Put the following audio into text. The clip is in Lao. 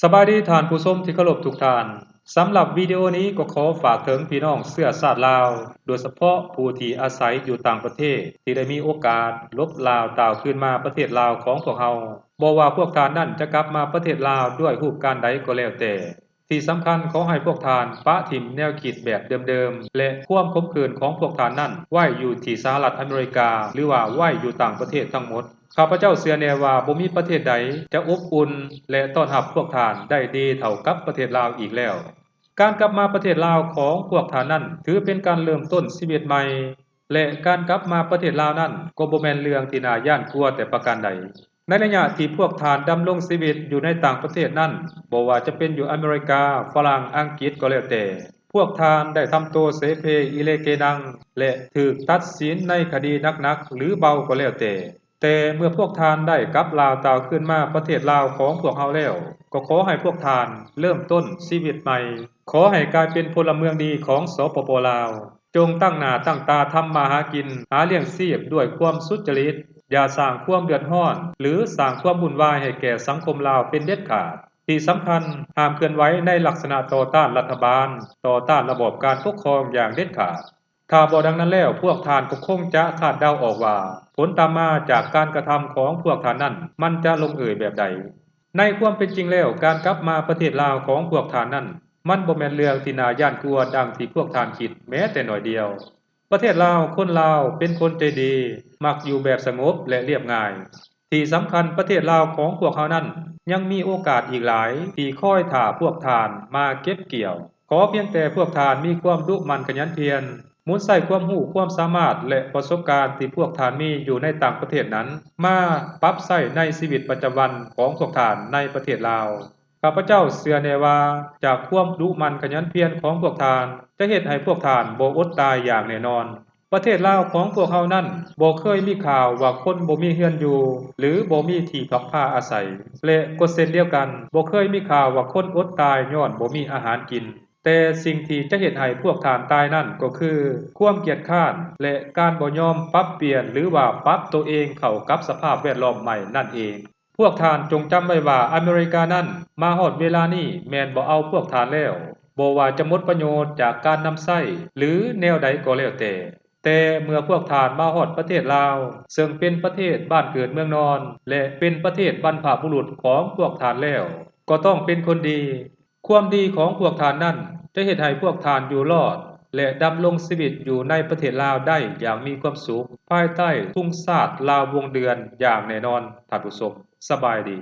ສະບາຍດີທ່ານຜູ້ຊົມທີ່ເຄົາລົບທຸກທ່ານ. ສຳລັບວິດີໂອນີ້ກໍຂໍຝາກເຖິງພີ່ນ້ອງເຊື້ອຊາດລາວ, ໂດຍສະເພາະຜູ້ທີ່ອາໄສຢູ່ຕ່າງປະເທດ ທີ່ໄດ້ມີໂອກາດຫຼົບລາວຕ່າວຄືນມາປະເທດລາວຂອງພວກເຮົາ. ບໍ່ວ່າພວກທ່ານນັ້ນຈະກັບມາປະເທດລາວດ້ວຍຮູບການໃດກໍແລ້ວແຕ່, ທີ່ສຳຄັນຂໍໃຫ້ພວກທ່ານປະຖິ້ມແນວຄິດແບບເດີມໆ ແລະ ຄວາມຂົມຂື່ນຂອງພວກທ່ານນັ້ນໄວ້ຢູ່ທີ່ສະຫະລັດອາເມລິກາ ຫຼືວ່າໄວ້ຢູ່ຕ່າງປະເທດທັງໝົດ. ຂ້າພະເຈົ້າເຊື່ອແນ່ວ່າບໍ່ມີປະເທດໃດຈະອົບອຸ່ນ ແລະ ຕ້ອນຮັບພວກທ່ານໄດ້ດີເທົ່າກັບປະເທດລາວອີກແລ້ວ. ການກັບມາປະເທດລາວຂອງພວກທ່ານນັ້ນ ຖືເປັນການເລີ່ມຕົ້ນຊີວິດໃໝ່ ແລະ ການກັບມາປະເທດລາວນັ້ນກໍບໍ່ແມ່ນເລື່ອງທີ່ໜ້າຢ້ານກົວແຕ່ປະການໃດ. ໃນໄລຍະທີ່ພວກທ່ານດຳລົງຊີວິດຢູ່ໃນຕ່າງປະເທດນັ້ນ, ບໍ່ວ່າຈະເປັນຢູ່ອາເມລິກາ, ຝຣັ່ງ, ອັງກິດກໍແລ້ວແຕ່, ພວກທ່ານໄດ້ທຳໂຕເສເພ ອິເລເກນັງ ແລະ ຖືກຕັດສິນໃນຄະດີໜັກໆ ຫຼື ເບົາກໍແລ້ວແຕ່. ແຕ່ເມື່ອພວກທ່ານໄດ້ກັບລາວຕ່າວຄືນມາປະເທດລາວຂອງພວກເຮົາແລ້ວ, ກໍຂໍໃຫ້ພວກທ່ານເລີ່ມຕົ້ນຊີວິດໃໝ່. ຂໍໃຫ້ກາຍເປັນພົນລະເມືອງດີຂອງ ສປປ ລາວ. ຈົ່ງຕັ້ງໜ້າຕັ້ງຕາທຳມາຫາກິນ, ຫາລ້ຽງຊີບດ້ວຍຄວາມສຸດຈະລິດ, ຢ່າສ້າງຄວາມເດືອດຮ້ອນ ຫຼື ສ້າງຄວາມວຸ່ນວາຍໃຫ້ແກ່ສັງຄົມລາວເປັນເດັດຂາດ. ທີ່ສຳຄັນ, ຫ້າມເຄື່ອນໄຫວໃນລັກສະນະຕໍ່ຕ້ານລັດຖະບານ, ຕໍ່ຕ້ານລະບອບການປົກຄອງຢ່າງເດັດຂາດ. ຖ້າບໍ່ດັ່ງນັ້ນແລ້ວ, ພວກທ່ານກໍຄົງຈະຄາດເດົາອອກວ່າ ຜົນຕາມມາຈາກການກະທຳຂອງພວກທ່ານນັ້ນ ມັນຈະລົງເອີຍແບບໃດ. ໃນຄວາມເປັນຈິງແລ້ວ, ການກັບມາປະເທດລາວຂອງພວກທ່ານນັ້ນ ມັນບໍ່ແມ່ນເລື່ອງທີ່ໜ້າຢ້ານກົວດັ່ງທີ່ພວກທ່ານຄິດແມ້ແຕ່ໜ້ອຍດຽວ. ປະເທດລາວ, ຄົນລາວເປັນຄົນໃຈດີ, ມັກຢູ່ແບບສະຫງົບ ແລະ ລຽບງ່າຍ. ທີ່ສຳຄັນ, ປະເທດລາວຂອງພວກເຮົານັ້ນ ຍັງມີໂອກາດອີກຫຼາຍທີ່ຄອຍຖ້າພວກທ່ານມາເກັບກ່ຽວ. ຂໍພຽງແຕ່ພວກທ່ານມີຄວາມດຸໝັ່ນຂະຫຍັນພຽນ, ໝູນໃຊ້ຄວາມຮູ້ຄວາມສາມາດ ແລະ ປະສົບການທີ່ພວກທ່ານມີຢູ່ໃນຕ່າງປະເທດນັ້ນ ມາປັບໃຊ້ໃນຊີວິດປະຈຳວັນຂອງພວກທ່ານໃນປະເທດລາວ. ຂ້າພະເຈົ້າເຊື່ອແນ່ວ່າ ຈາກຄວາມດຸໝັ່ນຂະຫຍັນພຽນຂອງພວກທ່ານ ຈະເຮັດໃຫ້ພວກທ່ານບໍ່ອົດຕາຍຢ່າງແນ່ນອນ. ປະເທດລາວຂອງພວກເຮົານັ້ນ ບໍ່ເຄີຍມີຂ່າວວ່າຄົນບໍ່ມີເຮືອນຢູ່ ຫຼື ບໍ່ມີທີ່ພັກພາອາໄສ ແລະ ກໍເຊັ່ນດຽວກັນ ບໍ່ເຄີຍມີຂ່າວວ່າຄົນອົດຕາຍຍ້ອນບໍ່ມີອາຫານກິນ. ແຕ່ສິ່ງທີ່ຈະເຮັດໃຫ້ພວກທ່ານຕາຍນັ້ນກໍຄື ຄວາມກຽດຄ້ານ ແລະ ການບໍ່ຍອມປັບປ່ຽນ ຫຼືວ່າປັບໂຕເອງເຂົ້າກັບສະພາບແວດລ້ອມໃໝ່ນັ້ນເອງ. ພວກທ່ານຈົ່ງຈຳໄວ້ວ່າ ອາເມລິການັ້ນມາຮອດເວລານີ້ແມ່ນບໍ່ເອົາພວກທ່ານແລ້ວ, ບໍ່ວ່າຈະໝົດປະໂຫຍດຈາກການນຳໃຊ້ ຫຼື ແນວໃດກໍແລ້ວແຕ່. ແຕ່ເມື່ອພວກທ່ານມາຮອດປະເທດລາວ, ເຊິ່ງເປັນປະເທດບ້ານເກີດເມືອງນອນ ແລະ ເປັນປະເທດບັນພະບຸລຸດຂອງພວກທ່ານແລ້ວ, ກໍຕ້ອງເປັນຄົນດີ. ຄວາມດີຂອງພວກທ່ານນັ້ນ ຈະເຮັດໃຫ້ພວກທ່ານຢູ່ລອດ ແລະ ດຳລົງຊີວິດຢູ່ໃນປະເທດລາວໄດ້ຢ່າງມີຄວາມສຸກ ພາຍໃຕ້ທຸງຊາດລາວວົງເດືອນຢ່າງແນ່ນອນ. ທ່ານຜູ້ຊົມ, ສະບາຍດີ.